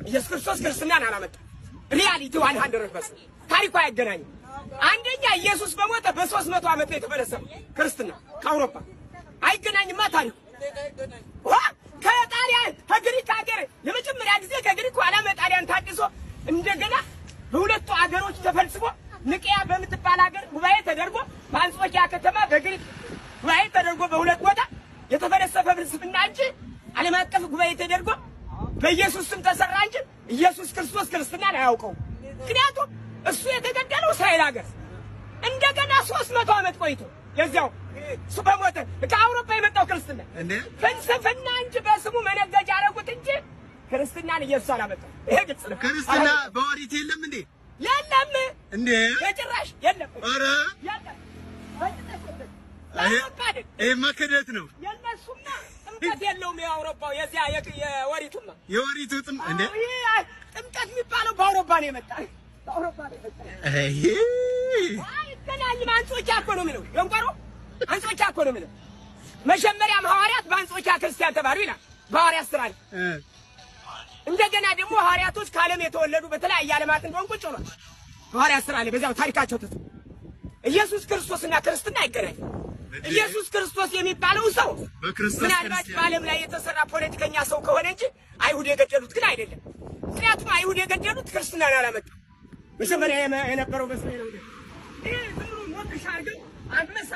ኢየሱስ ክርስቶስ ክርስትናን አላመጣም። Reality 100% ታሪኩ አይገናኝም። አንደኛ ኢየሱስ በሞተ በ300 ዓመት ነው የተፈለሰፈው ክርስትና ከአውሮፓ። አይገናኝማ ታሪኩ። ዋ ከጣሊያን ከግሪክ ሀገር ለመጀመሪያ ጊዜ ከግሪክ ኋላ መጣሊያን ታድሶ እንደገና በሁለቱ አገሮች ተፈልስፎ ንቅያ በምትባል ሀገር ጉባኤ ተደርጎ በአንጾኪያ ከተማ በግሪክ ጉባኤ ተደርጎ በሁለት ቦታ የተፈለሰፈ ፍልስፍና እንጂ ዓለም አቀፍ ጉባኤ ተደርጎ በኢየሱስ ስም ተሰራ እንጂ ኢየሱስ ክርስቶስ ክርስትናን አያውቀውም። ምክንያቱም እሱ የተገደለው እስራኤል ሀገር እንደገና 300 ዓመት ቆይቶ የዚያው እሱ በሞተ ከአውሮፓ የመጣው ክርስትና እንዴ ፍልስፍና እንጂ በስሙ መነገጃ አደረጉት እንጂ ክርስትናን ኢየሱስ አላመጣም። ይሄ ግልጽ ነው። ክርስትና በኦሪት የለም እንዴ? የለም፣ እንዴ በጭራሽ የለም። ኧረ የለም፣ በጭራሽ የለም። የአውሮፓ አይደል። ይሄማ ክህደት ነው። የእነሱማ ጥምቀት የለውም። የአውሮፓው የዚያ የወሪቱማ የኦሪቱ ጥም እንዴ ይሄ ጥምቀት የሚባለው በአውሮፓ ነው የመጣ። በአውሮፓ ነው የመጣ። አይ አይገናኝም። አንጾኪያ እኮ ነው የሚለው ደንቆሮ፣ አንጾኪያ እኮ ነው የሚለው። መጀመሪያም ሐዋርያት በአንጾኪያ ክርስቲያን ተባሉ ይላል በሐዋርያት ሥራ ላይ። እንደገና ደግሞ ሐዋርያቶች ከዓለም የተወለዱ በተለያየ ዓለማት እንደሆን ቁጭ ብሏል በሐዋርያት ሥራ ላይ በዚያው ታሪካቸው ተጽፎ። ኢየሱስ ክርስቶስና ክርስትና አይገናኝም። ኢየሱስ ክርስቶስ የሚባለው ሰው በክርስቶስ ምናልባት ክርስቲያን በዓለም ላይ የተሰራ ፖለቲከኛ ሰው ከሆነ እንጂ አይሁድ የገደሉት ግን አይደለም። ምክንያቱም አይሁድ የገደሉት ክርስትናን አላመጣም። መጀመሪያ የነበረው በእስራኤል ነው። ይሄ ዝም ብሎ ሞክሽ አድርገው አመሳ